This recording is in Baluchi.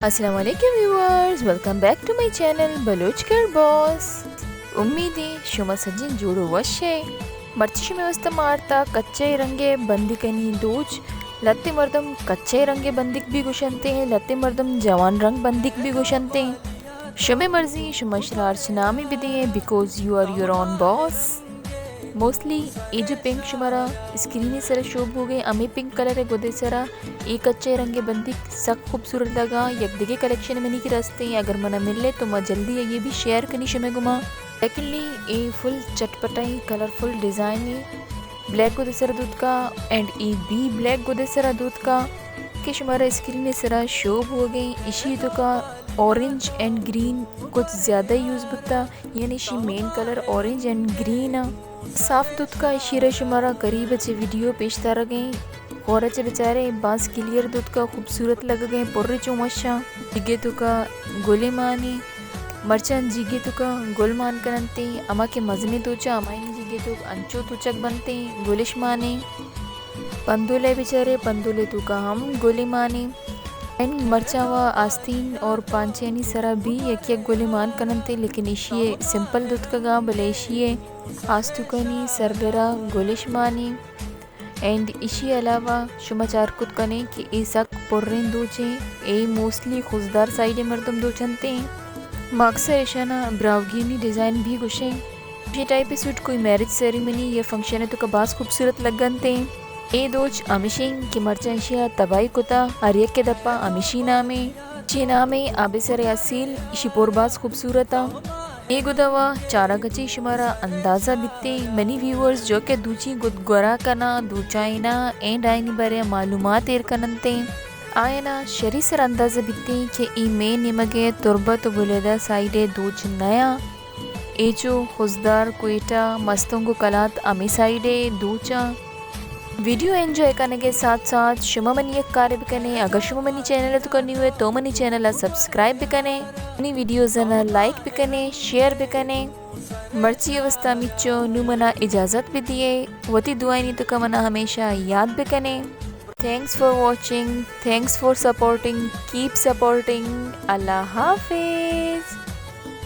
السلام علیکم viewers, welcome back to my channel Baloch girl boss. امیدیں شما سجیں جوڑ و وش ئے۔ مرچی شمے واسطہ ما آرتا کچے رنگے بندیکانی دوچ۔ لتے مردم کچے رنگے بندیک بھی گوشنتے، لتے مردم جوان رنگ بندیک بھی گوشنتے۔ شمے مرضی، شما اشرا ہرچ نامے بدئے، because you are your own boss۔ Mostly اے جو پنک شمارا اسکرین سرا شو بوگے، ہمے پنک کلر گدے سرا اے کچے رنگے بندیک سک خوبصورت لگا۔ یک دگہ کلیکشن منی کرا استیں، اگر منا ملے تو ما جلدی آئیے بھی شیئر کنی شمے گما۔ سیکنڈلی اے فل چٹپٹائیں کلرفل ڈیزائن اے، بلیک گدے سرا دوتکا اینڈ اے بھی بلیک گدے سرا دوتکا کہ شمارا اسکرین سرا شو بوگے۔ اشی توکا اورنج اینڈ گرین کچھ زیادہ یوز بوتا، یعنی اشی مین کلر اورنج اینڈ گرین آ۔ صاف دوتکا، اشی را شمارا قریب چہ ویڈیو پیش دارگیں۔ غور چہ بچارے باز کلیئر دوتکا، خوبصورت لگگیں، پر چوں وشاں۔ جیگے توکا گلے مانے، مرچاں جیگے توکا گل مان کننتے، اما کہ مزنے دوچا، ہمائنی جیگے توک انچو دوچک بنتے، گلش مانے۔ پندولے بچارے، پندولے توکا ہم گلے مانے۔ اینڈ مرچاں و آستین اور پانچینی سرا بھی یک یک گلے مان کننتے، لیکن اشی سمپل دوتکگا، بلے اشی آستوکانی سربرا گلش مانے۔ اینڈ اشی علاوہ شما چار کت کنے کہ اے سک پریں دوچیں، اے موسٹلی خضدار سائیڈ مردم دوچنتے۔ ما اکثر اشانا براہوگینی ڈیزائن بھی گوشیں۔ اے ٹائپ سوٹ کوئی میرج سیریمنی یا فنکشن توکا باز خوبصورت لگنتے۔ اے دوچ ہمیشیں کہ مرچاں اشیا تباہی کتا، ہر یک دپا ہمیشی نامیں۔ چی نامیں آبسر اصیل، اشی پر باز خوبصورت آ۔ اے گدا وا چارگ چی شمارا اندازہ بیتیں۔ منی ویورز جو کہ دوچی گد گورا کنا، دوچائنا اینڈ آئینی بارے معلومات ایر کننتے، آئینا شری سر اندازہ بیتیں کہ ای مے نیمگے تربت و بلیدہ سائیڈے دوچ نیا۔ ایچو، خضدار، کوئٹہ، مستونگ و کلات ہمے سائیڈے دوچاں۔ ویڈیو انجوائے کنگے ساتھ ساتھ شما منی یک کارے بکنے، اگر شما منی چینل توکا نیو ہے تو منی چینل سبسکرائب بکنے، منی ویڈیوز نا لائک بکنے، شیئر بکنے۔ مرچی واسطہ مچو، نو منا اجازت بدیے، وتی دعائنی توکا منا ہمیشہ یاد بکنے۔ Thanks for watching, thanks for supporting, keep supporting. اللہ حافظ۔